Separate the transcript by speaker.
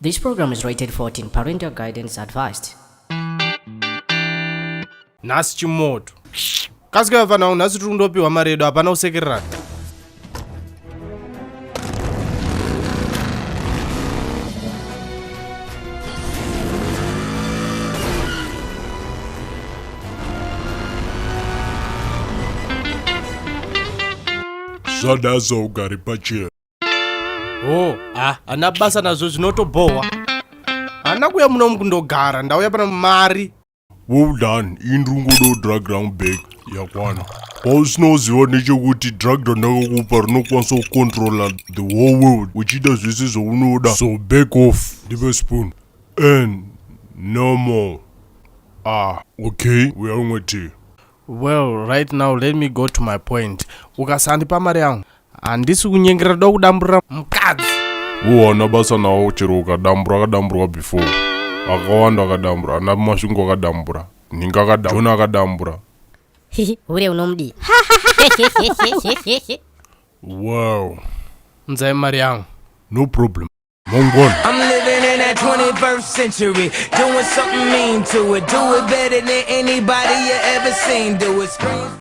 Speaker 1: This program is rated 14. Parental guidance advised.
Speaker 2: Nhasi chimoto. Kasika vafana vangu nhasi tiri kundopiwa mari yedu hapana kusekererana.
Speaker 3: Zvadazo ugare pachair.
Speaker 2: Oh, ah, hana basa nazvo zvinotobhohwa. Hana kuya muno kundogara, ndauya pana mari.
Speaker 3: Well done, indiri kungodawo drug rangu back yakwana. Pausinoziva ndechekuti drug randakakupa rinokwanisa kucontrola the whole world uchiita zvese zvaunoda. So back off, ndipe spoon. And no more. Ah, okay, uya umwe tea.
Speaker 2: Well, right now let me go to my point. Ukasandipa mari yangu, handisi kunyengerera da kudamburira mukadzi.
Speaker 3: Uwo hauna basa nawo chero ukadambura akadamburwa before. Akawanda akadambura, ana Masvingo akadambura, Nhinga akadambura, John akadambura.
Speaker 1: Hure unomudii?
Speaker 3: Wow.
Speaker 2: Nzai mari yangu.
Speaker 3: No problem. Mangwana.
Speaker 4: I'm living in that 21st century, doing something mean to it. Do it better than anybody you ever seen. Do it. Scream.